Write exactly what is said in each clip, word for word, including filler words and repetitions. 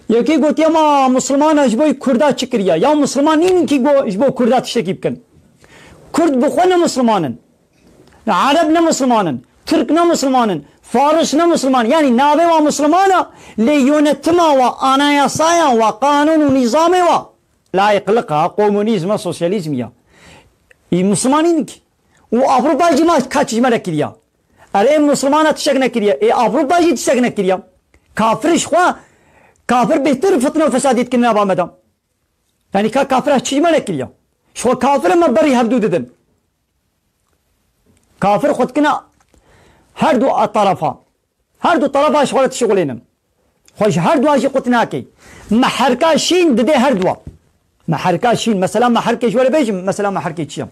Yekî gotiye, ma Musulmana ji bo Kurda çi kiriye? Ya Musulman nînin kî go-, ji bo Kurda tiştekî bikin. Kurd bi xwe ne Musulman in. Ereb ne Musulman in. Tirk ne Musulman in. Faris ne Musulman. Yanî navê wa Musulman e, lê yönetima wa, anayasaya wa, qanûn û nîzamê wa layîqliqa, komunîzm e, sosyalîzm ya. Î Musulman nînin kî. Û Avrupa jî ma ka çi ji me re kiriya. Erê Musulmana tiştek nekiriye. Ê Avrupa jî tiştek nekiriye. Kafir ji xwe, kafir bêhtir fitne û fesadî dikin nava me de. Yanî ka kafira çi ji me nekiriye. Ji xwe kafir me berî hevdû didin. Kafir xwe dikine her du a tarafa. Her du tarafa ji xwe re dişixulênin. Xwe ji her dua jî qut nake. Meherka şîn didê her dua. Meherka şîn, mesela meherkê ji we re bêjim, mesela meherkê çi ye?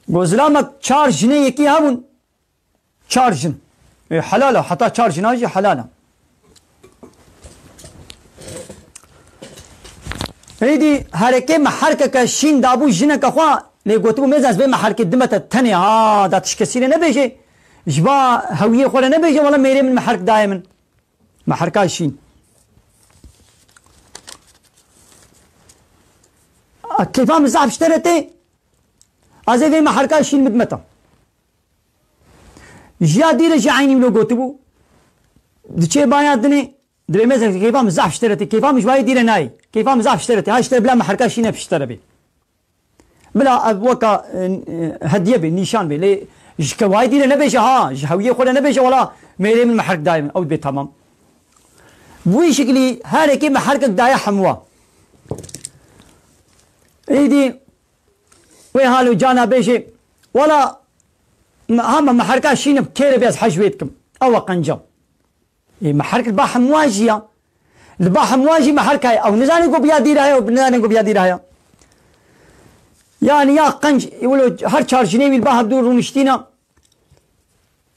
Go zilamek çar jinê yekî hebûn. Çar jin. E, helal e. Heta çar jina jî helal e. Êdî herekê meherkeke şîn dabû jineke xwe, lê gotibû, mêz ez vê meherkê dime te tenê, ha, da tişt kesî re nebêjê. Ji ba hewiyê xwe re nebêje, wela mêrê min meherk dayê min. Meherka şîn. A, kêfa min zaf ji te re tê. Ez ê vê meherka şîn bidime te. Ji ya dî re jî eynî wilo gotibû. Diçê baya dinê, dibê mêze kêfa min zaf ji te re tê. Kêfa min ji wayê dî re nayê. Kêfa min zaf ji te re tê. Ha ji te re bila meherka şîn e pişt te re bê. Bila ev weka, e, e, hediye bê, nîşan bê. Lê ji kewayê dî re nebêje ha, ji hewiyê xwe re nebêje wela mêrê min meherk dayê min. Ew dibê temam. Bi wî şiklî herekê meherkek daye hemûa. Êdî wê hal û cana bêjê, wela me-, hema meherka şîn e kêre bê ez hej wê dikim. Ew e qenca. Ê, meherk li ba hemûa jî ya. Li ba hemûa jî meherka ye. Ew nizane ku biya dîra heye, ew nizane ku biya dîra heye. Yanî ya qenc, wilo her çar jinê wî li ba hevdû rûniştîna.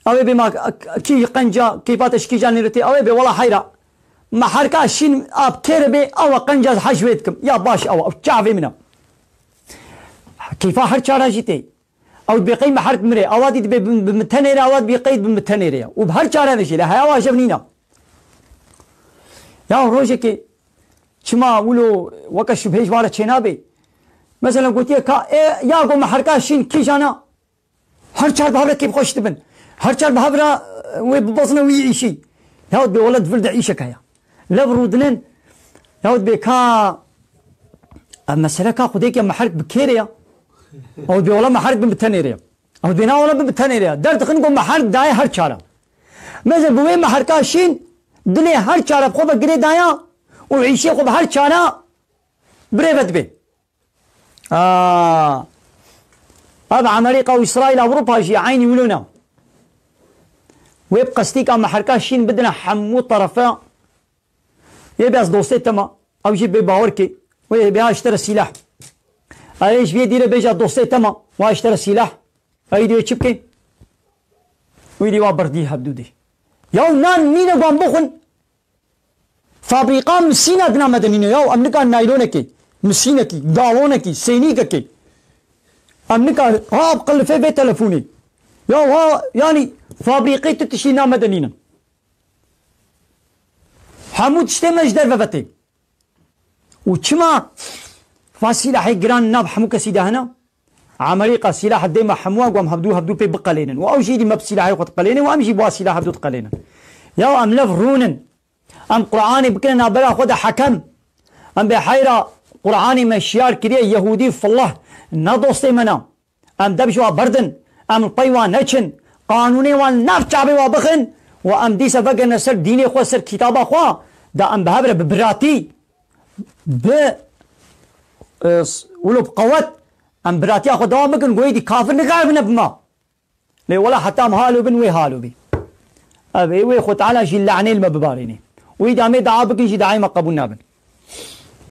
Ew ê bê ma k-, k-, kî qenca, kêfa te ji kîjan nêrê tê, ew ê bê wela heyra. Meherka şîn a bi kêre bê, ew e qenca ez hej wê dikim. Ya baş ew e, ew çavê min e. Kêfa her çara jî tê. Ew dibê qey meherk mirê, ewa dî dibê bi, bi min tenêre, ewa dibê qey bi min tenêre ya. Û bi her çare ve jî, lê heya wa jev nîna. Ya rojekê çima wilo weke şubhê ji wa re çênabê? Mesela gotiye ka, ê, ya go meherka şîn kîjana? Her çar bi hev re kêfxweş dibin. Her çar bi hev re, e, wê bibezine wî îşî. Ya dibê wele di vir de îşek heye. Lev rûdinin. Ya dibê ka, e, mesele ka xwedêk ya meherk bi kêrê ya. Ew dibê wele meherk bin bi tenêrê ya. Ew dibê na wele bin bi tenêrê ya. Derdixin ku meherk daye her çara. Meze bi wê meherka şîn dilê her çara bi xwe ve girê daya û îşê xwe bi her çara birêve dibê. Aa, ev Amerîka û Îsraîl, Ewropa jî eynî wilo ne. Wê bi qestîka meherka şîn bidine hemû terefe. Yê bê ez dostê te me. Ew jî bê bawer kê. Wê bê ha ji te re sîlah. Ew ê ji vê dî re bêje dostê te me. Wa ji te re sîlah. Ew dî wê çi bike? Wî dî wa berdî hevdû dê. Yaw nan nîne wan bixwin. Fabrîqa misîna dina me de nîne. Yaw em nika naylonekê, misînekî, galonekî, sênîkekê. Em nika ha bi qilifê vê telefonê. Yaw ha, yanî fabrîqê tu tiştî na me de nîne. Hemû tiştê me ji derve ve tê. Û çima va sîlahê giran nav hemû kesî de hene? Amerîka sîlah dê me hemûa ku em hevdû hevdû pê biqelênin. Û ew jî dî me bi sîlahê xwe diqelêne û em jî bi wa sîlah hevdû diqelênin. Ya em lev rûnin. Em Qur'anê bikine navbera xwe de hekem. Em bê heyra Qur'anê me şiyar kiriye Yehûdî fillah ne dostê me ne. Em dev ji wa berdin, em li pey wan neçin, qanûnê wan nav çavê wa bixin û em dîsa vegerine ser dînê xwe, ser kitaba xwe, da em bi hev re bi biratî, bi, e, s-, wilo bi qewet, em biratiya xwe dewam bikin, goyê dî kafir nikaribine bi me. Lê wela heta em halo bin, wê halo bî. Ev ê wê Xwe Teala jî lanê li me bibarênê. Wî da em ê dua bikin jî daê me qebûl nabin.